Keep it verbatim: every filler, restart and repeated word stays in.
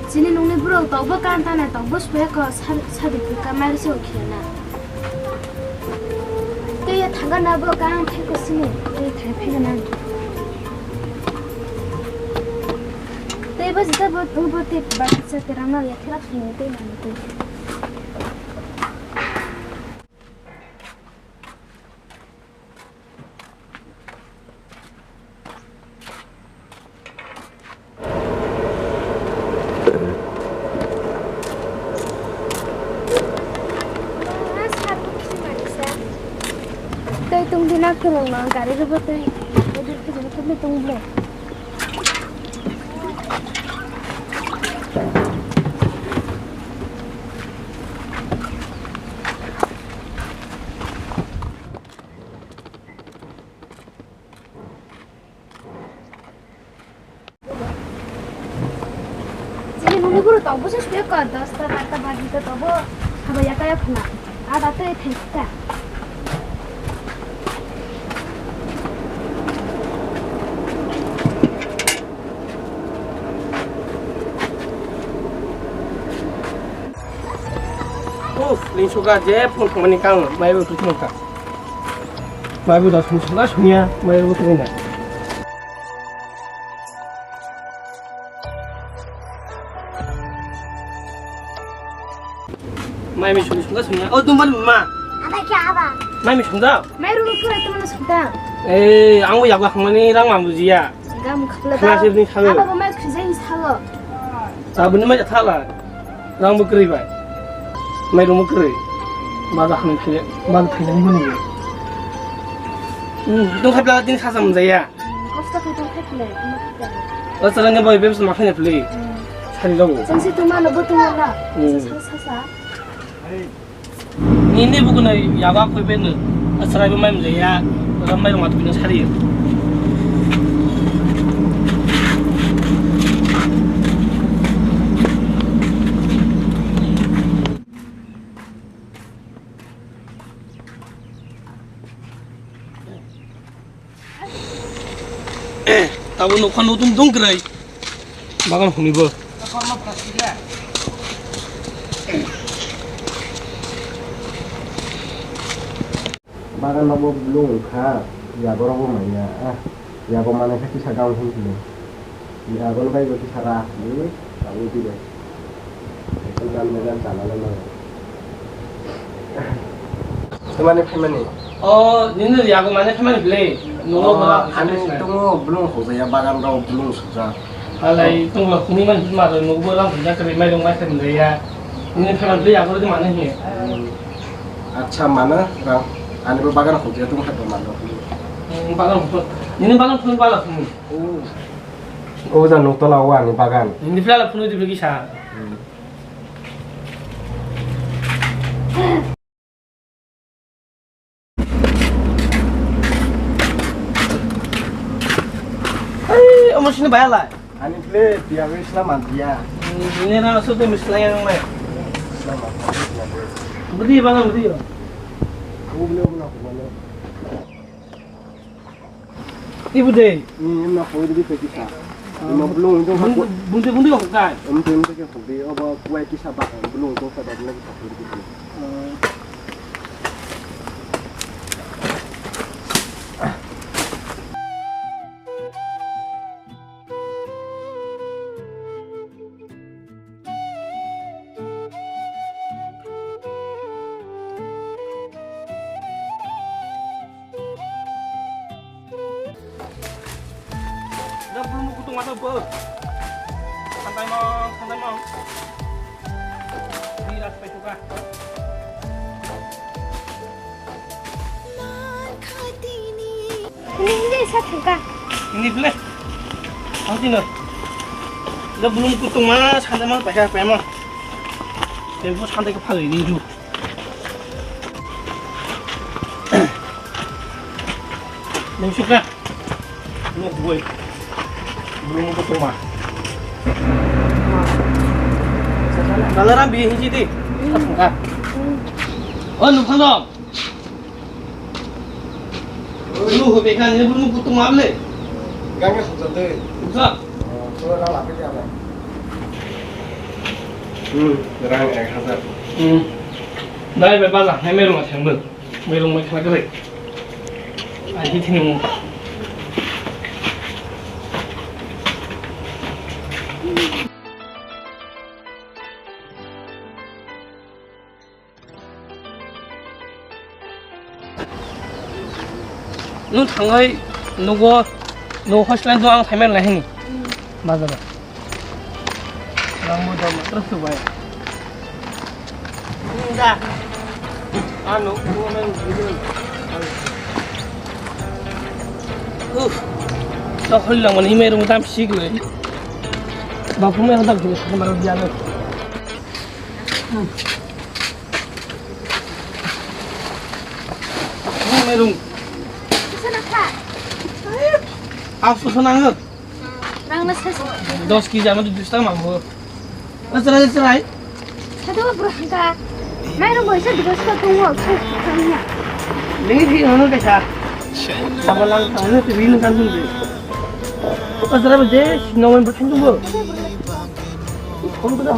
Chini nungni borok tokbo kan tane tokbo sopya ko sar-, sadi phika mari se ukhia na. Tei ya thangka na bo kan thai ko sini, tei thai phika na. Tei bo jita bo, bo tei ba sa terang na ya thera thini tei na tei. Tei tong di na kwrwng no gari rwbo tei. Tei tong bwle. Chini nungni buru tong bwswk suyok ka, dosta barta baji to tobo haba yakaya phuna. Ada to ethai ta. Uf, lingsuka je phone thangmani kang, mai bo tukhno ka. Mai bo da sung sung da sungya, mai bo tukhno. Mai mi sung sung da sungya. O tumban ma. Ada kya aba? Mai mi sung da. Mai ru kura tumana sung da. Eh, ang bo yago hangmani rang mam bujiya. Gam khapla da. Khna sirni sago. Aba bo mai khrijai ni sago. Tabuni mai thala. Rang bo kwrwi bai. Mairung bo kwrwi. Baza khani thaiya. Baza thainani mani. Hmm, dong khai bla din khasa mjaya. Kosto khe dong khai phle. O chalani boy bebs ma khani phle. Sari dago. Chang si tuma no bo tuma na. Hmm. Sa sa sa. Nini buku nai yaga khoi ben. Asrai bo mai mjaya. Ram mai rong atpina sari. Tabo nokha nutung dong krai. Bagan huni bo. Bagan nogo blung kha, yago rogo manya. Ah, yago mane kha kisa gam hwn kile. Yago no bai bo kisa ra, hmm, abo di bai. Ekdom dan medan chala le no. Mane phaimani. O, nini yago mane phaimani ble. Nugo ani tongo blung hoja ya bagan rok blung suja. Alai tongo huni man ma nugo lang hoja kri mai dong mai kri ya. Nini phaimani ble yago di mane hi. Acha, mano rang, ani bo bagan hokjak tong kha to mano. Hmm, bagan hok, nini bagan phun bala phun. Oh. O jang nuk tola o ani bagan. Nini phlala phun di bagi sa. Hmm. Ei, omo sini bayar lai. Ani ble, dia wis la man dia. Ini na so tu misla yang mai. Isla man dia, dia wis. Budi bang, budi. Aku beli aku nak mana? Ibu deh. Ini nak kau jadi pergi sa. Lima belum itu aku. Budi, budi aku kai. Em tu itu aku beli apa kuai kisah bak belum tu pada lagi tak beli. Dah belum kutung ada bos. Santai mong, santai mong. Ini ras petuka. Ini, ini saya tangka. Ini boleh. Ang sini. Dah belum kutung mana santai mong, pakai apa emang? Tempo santai kepala ini ju. Nung sukra. Nung boi. Belum ko tuma. Balaram bi hinji di. Ka. Oh, nung phano. Lu ho bekha ni belum ko tuma ble. Ganga sujate. Ka. Oh, so na la pe ja. Hmm, rang ek hazar. Hmm. Dai bai bazar hai merung thang bo. Merung mai khana kare. Ai hi thini mo. Nwng thangwi nugo, nugo hostel do ang phaimani lai hini. Bazaro. Rang bo dam matrok subai. Da. Ano, ano, ano. Uff. To hol lang mani mai rung dam sik le. Bapu mai hodak dile sama rung jalo. Mairung. Sana kha. Asu sana nge. Rang na sasa. Dos kg ama tu dus taka mango. Asra asra ai. Satu bro hangka. Mairung boisa dos ka tu wa. Ni phi hono kaisa. Sama lang sama tu bil kan tu. Asra bo je no men bro thank you bro. Phone ko da.